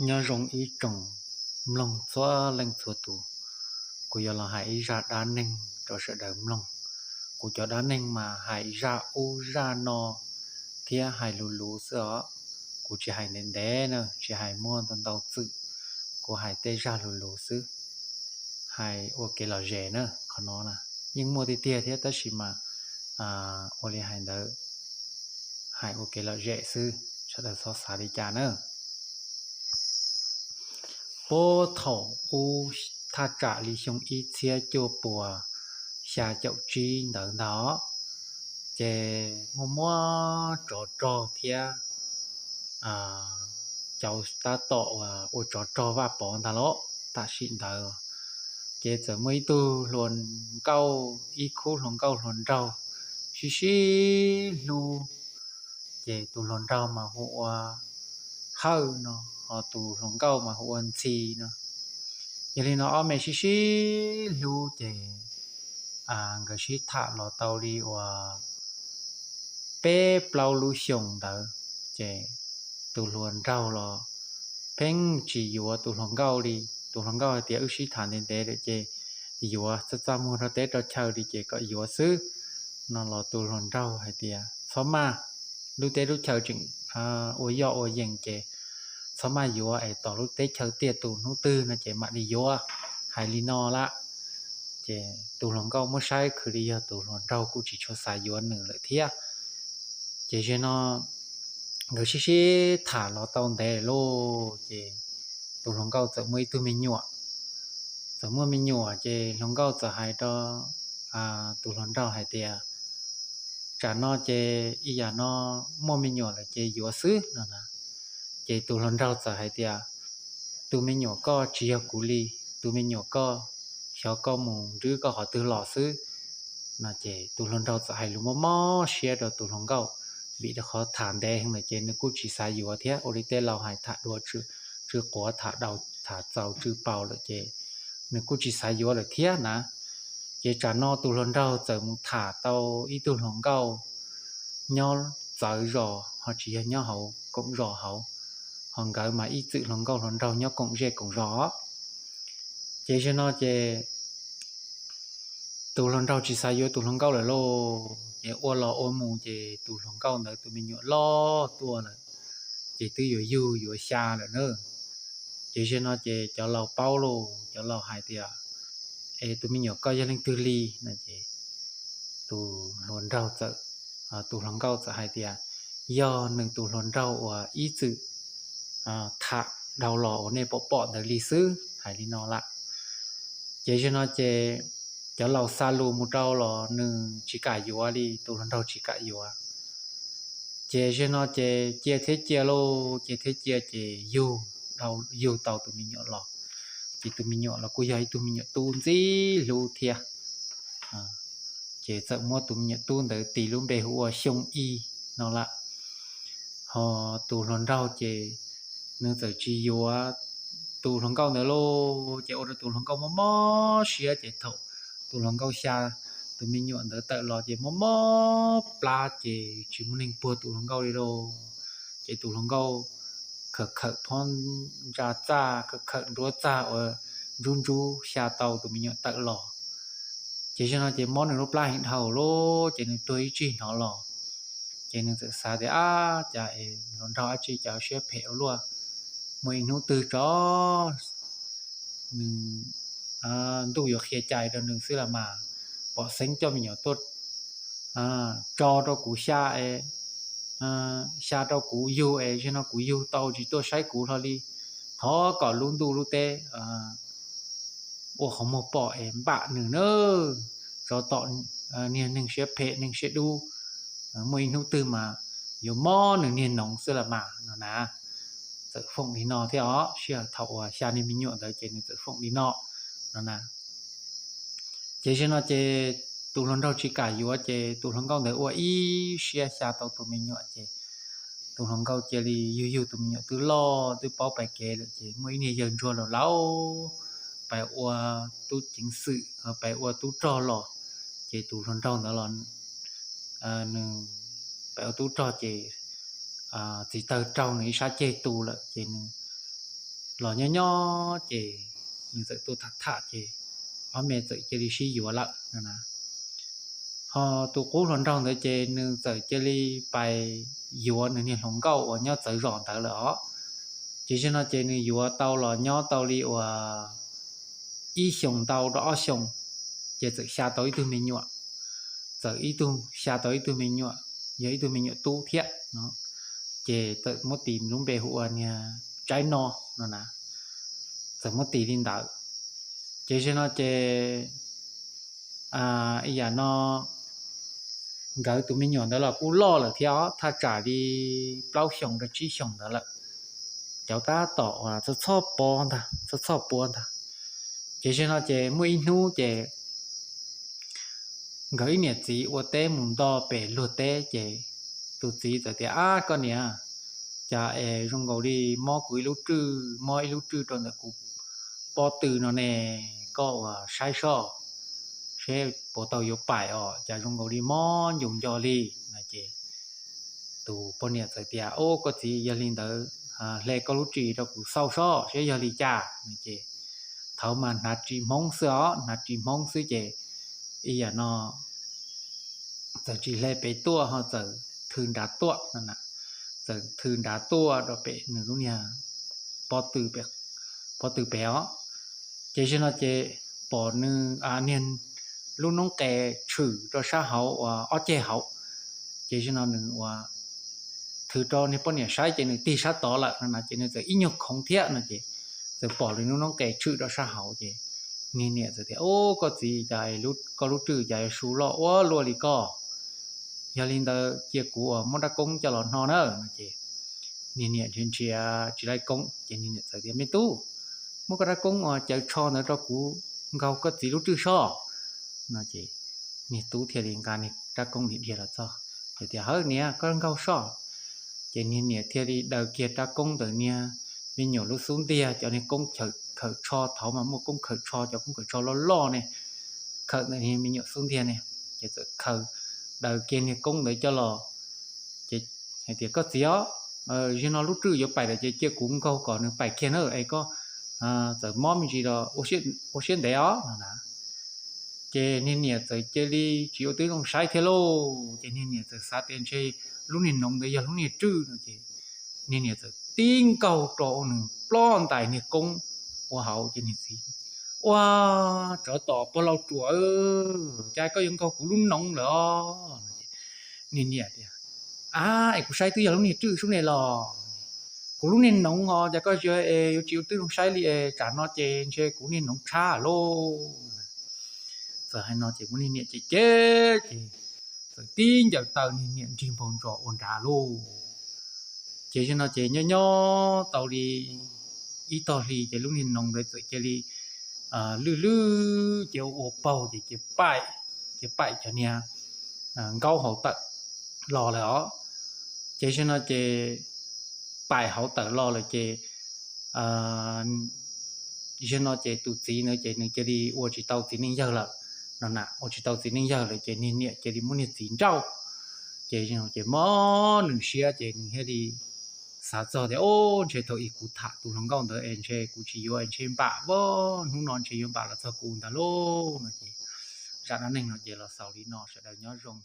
Nyob zoo ib tsoom mloog txhua leej txhua tus, kuv yuav los hais ib zaj dab neeg rau sawv daws mloog. Kuv cov dab neeg mas hais zaj ub zaj no thiab hais luv luv xwb os. Kuv tsis hais ntev ntev na, tsis hais muaj ntau ntau txwm, kuv hais tej zaj luv luv xwb, hais ua kev lom zem na. Qhov no na yeej muaj tiag tiag thiab tab sis mas ua li hais ntawd, hais ua kev lom zem xwb, sawv daws txhob xav li cas na. Puag thaum ub thaj tsam li xyoo ib txhiab cuaj puas xya caum tsib ntawd ntag, ces muaj muab tsov rog thiab cov tab tom ua tsov rog Vaj Pov ntag los tam sim ntawd, ces txawm muaj ib tug hluas nkauj, ib khub hluas nkauj hluas nraug sib sib hlub, ces tus hluas nraug mas hu ua Hawj no, ho tus hluas nkauj mas hu ua Ntxhi no. Yog li no ob me sib sib hlub ces nkawd sib tham los tau li uas peb plaub lub xyoos ntawd, ces tus hluas nraug los pheej tsis yuav tus hluas nkauj li. Tus hluas nkauj hais tias wb sib tham ntev ntev lawm ces yuav, txaj txaj muag rau teb rau chaw li ces kom yuav xwb no los tus hluas nraug hais tias txhob maj, lub teb lub chaw tseem ua yoj ua yees ces txhob maj yuav es tos lub teb chaws tiaj tus hnub twg no ces mam li yuav, hais li no lawm. Ces tus hluas nkauj muab saib khwv li yog tus hluas nraug kuj tsis tshua xav yuav nws lawm thiab. Ces zaum no nkawd sib sib tham los tau ntev lawm ces tus hluas nkauj txawm muaj ib tug me nyuam. Txawm muaj me nyuam ces hluas nkauj txawm hais rau tus hluas nraug hais tias tsam no ces ib yam no muaj me nyuam lawm ces yuav xwb no na. Ces tus hluas nraug txawm hais tias tus me nyuam koj tsis yog kuv li, tus me nyuam koj xyov koj mus nrhiav koj qhov twg los xwb no. Ces tus hluas nraug txawm hais lus mob mob siab rau tus hluas nkauj, vim rau qhov tham ntev heev lawm ces nws kuj tsis xav yuav thiab. Ua li tej laus hais tham dua tsw quav, tham txaus tsw paus lawm ces nws kuj tsis xav yuav lawm thiab na. Ces tsam no tus hluas nraug txawm mus tham tau ib tug hluas nkauj nyob txawv zos ho tsis yog nyob hauv koom zos hauv, ho nkawd mas ib txwm hluas nkauj hluas nraug nyob koom zej koom zos. Ces zaum no ces tus hluas nraug tsis xav yuav tus hluas nkauj lawm lauj, ces ua los ua mus ces tus hluas nkauj ntawd tus me nyuam loj tuaj lawm, ces twb yuav yug yuav xya lawm na. Ces zaum no ces cov laus paub lauj, cov laus hais tias es tus me nyuam koj yog leej twg li no ces tus hluas nraug txawm, tus hluas nkauj txawm hais tias yog nws tus hluas nraug uas ib txwm tham dhau los uas nej pom pom ntawd li xwb, hais li no lawm. Ces zaum no ces cov laus xa lus mus rau los nws tsis kam yuav li, tus hluas nraug tsis kam yuav. Ces zaum no ces cia thiab cia lauj, cia thiab cia ces yug, yug tau tus me nyuam los. Ces tus me nyuam los kuj yog ib tug me nyuam tub ntxim hlub thiab. Ces txawm muab tus me nyuam tub ntawd tis lub npe hu ua Xyoo Ib no lawm. Ho tus hluas nraug ces nws txawm tsis yuav tus hluas nkauj ntawd lauj, ces ua rau tus hluas nkauj mob mob siab. Ces thaum tus hluas nkauj xya tus me nyuam ntawd tawm los ces mob mob plab ces tsis muaj neeg puag tus hluas nkauj li lauj. Ces tus hluas nkauj khawm khawm phab ntsa txaj, khawm khawm nruab txaj uas ntsub ntsub xya tau tus me nyuam tawm los. Ces zaum no ces mob nws lub plab heev dhau lawm ces nws tuag ib tsig hnov los. Ces nws txawm xav tias ab, cas es hluas nraug dab tsi cas siab phem ua luaj. Muaj ib hnub twg tso nws, ntuj yuav qhia cai rau nws xwb los mas, pom xeeb coj me nyuam tuaj tso rau kuv xya es, xya rau kuv yug es zaum no kuv yug tau tsis tuaj saib kuv hlo li. Thov kom lub ntuj lub teb ua qhov muag pom es npam nws na, tsov tom niag neeg siab phem neeg siab dub, muaj ib hnub twg mas yuav mob nws niag noov xwb los mas no na. Txawm foom li no thiab os, sij hawm thaum uas xya niag me nyuam ntawd ces nws txawm foom li no no na. Ces zaum no ces tus hluas nraug tsis kam yuav ces tus hluas nkauj ntawd ua ib siab xya tau tus me nyuam ces tus hluas nkauj cia li yug yug tus me nyuam twb loj twb paub pais kev lawm ces muaj ib niag yawg ntsuag laus laus pais ua tub ceev xwm, pais ua tub rog los. Ces tus hluas nraug ntawd los nws pais ua tub rog ces txiv tawg raug nws ib sab ceg tu lawm ces nws los nyob nyob ces nws txawm tuaj tham tham ces ob me txawm cia li sib yuav lawm no na. Ho tus qub hluas nraug ntawd ces nws txawm cia li pais yuav nws niag hluas nkauj uas nyob txawv zos ntawd lawm os. Ces zaum no ces nws yuav tau los nyob tau li uas ib xyoos ntau rau ob xyoos, ces txawm xya tau ib tug me nyuam, txawm ib tug xya tau ib tug me nyuam, yog ib tug me nyuam tub thiab no. Ces txawm muab tis lub npe hu ua niag Tsaib no no na, txawm muab tis li ntawd. Ces zaum no ces ib yam no nkawd tus me nyuam ntawd los kuj loj lawm thiab os, thaj tsam li plaub xyoos rau tsib xyoos ntawd lawm, cov tab tom uas txog txhoj pua ntag, txog txhoj pua ntag. Ces zaum no ces muaj ib hnub ces nkawd ib niam txiv ua teb mus nto pem luag teb ces tus txiv txawm tias, Ab koj niam, cas es zoo nkaus li mob kuv ib lub rwj, mob ib lub rwj rau ntawm kuv pob tw no ne, koj uas saib soj seb puas tau yuav paim os, cas zoo nkaus li mob ncus nco li no ces tus poj niam txawm tias, Ub koj txiv, yog li ntawd hle koj lub ris rau kuv xauj soj seb yog li cas no ces thaum mas hnav ris Hmoob xwb os, hnav ris Hmoob xwb ces ib yam no txawm tsis hle pem tuaj ho txawm thw nrad tuaj no na, txawm thw nrad tuaj rau pem nws lub niag pob tw pem os. Ces zaum no ces pom nws niag lub noob qes tshwm rau sab hauv uas ob ceg hauv. Ces zaum no nws ua thw rau niag poj niam saib ces nws tig sab tod lawm no na, ces nws txawm ib nyuag khoov thiab no ces txawm pom nws lub noob qes tshwm rau sab hauv ces niag niam txawm tias, Ub koj txiv, cas koj lub rwj cas yuav su loj ua luaj li koj? Yog li ntawd cia kuv uas muab rab koob coj los hno na no ces niag niam nrhiav nrhiav tsis laib koob ces niag niam txawm tias, Me tub, muab koj rab koob uas cawv tsho ntawd rau kuv nkaug koj txiv lub rwj soj no ces niag tub thiaj li nqa niag rab koob dhia dhia los txog, ces tias, Hawb niam, koj nkaug soj. Ces niag niam thiaj li daws kiag rab koob ntawm niag me nyuam lub xub ntiag, cov niag koob khawm tsho, thaum mas muaj koob khawm tsho, cov koob khawm tsho loj loj ne, khawm ntawm niag me nyuam xub ntiag ne, ces txawm khaws, daws kiag niag koob ntawd coj los, ces hais tias, Koj txiv os, zaum no lub rwj yuav paim lawm ces cia kuv nkaug kom nws paim kiag na es koj txawm mob me ntsis los ua siab ntev os no na. Ces niag niam txawm cia li tsis ua tib zoo saib thiab lauj, ces niag niam txawm xav tias ntshe lub niag noov ntawd yog lub niag rwj no ces niag niam txawm tib nkaug rau ua nws ploj ntais niag koob ua hauv ces niag txiv, Ua, tsov tom pog laus ruam, cas koj yuav nkaug kuv lub noov lawm os? Niag niam tias, Ab, es kuv saib twb yog lub niag rwj sub ne los, kuv lub niag noov os, cas koj yuav tsis ua tib zoo saib li es tsam no ces ntshe kuv niag noov tshab lauj. Txawm hais no ces muab niag niam cem cem ces txawm tib ncaws taw niag niam nrig npaug ntsos ua nrad lauj. Ces zaum no ces nyob nyob tau li ib tog hli ces lub niag noov ntawd txawm cia li lwj lwj ces ua paug ces, ces paim, ces paim cov niag nkaub hauv tawm los lawm os. Ces zaum no ces paim hauv tawm los lawm ces zaum no ces tus txiv ntawd ces nws cia li ua tsis tau txiv neej yawg lawm no na, ua tsis tau txiv neej yawg lawm ces niag niam cia li muab niag txiv nrauj. Ces ces mob nws siab ces nws thiaj li xav txog tias, Ub, ntshe thaum ub kuv tham tus hluas nkauj ntawd es ntshe kuv tsis yuav es ntshe npam, hnub no ntshe yuav npam los txog kuv ntag lauj no ces zaj dab neeg no ces los xaus li no, sawv daws nyob zoo.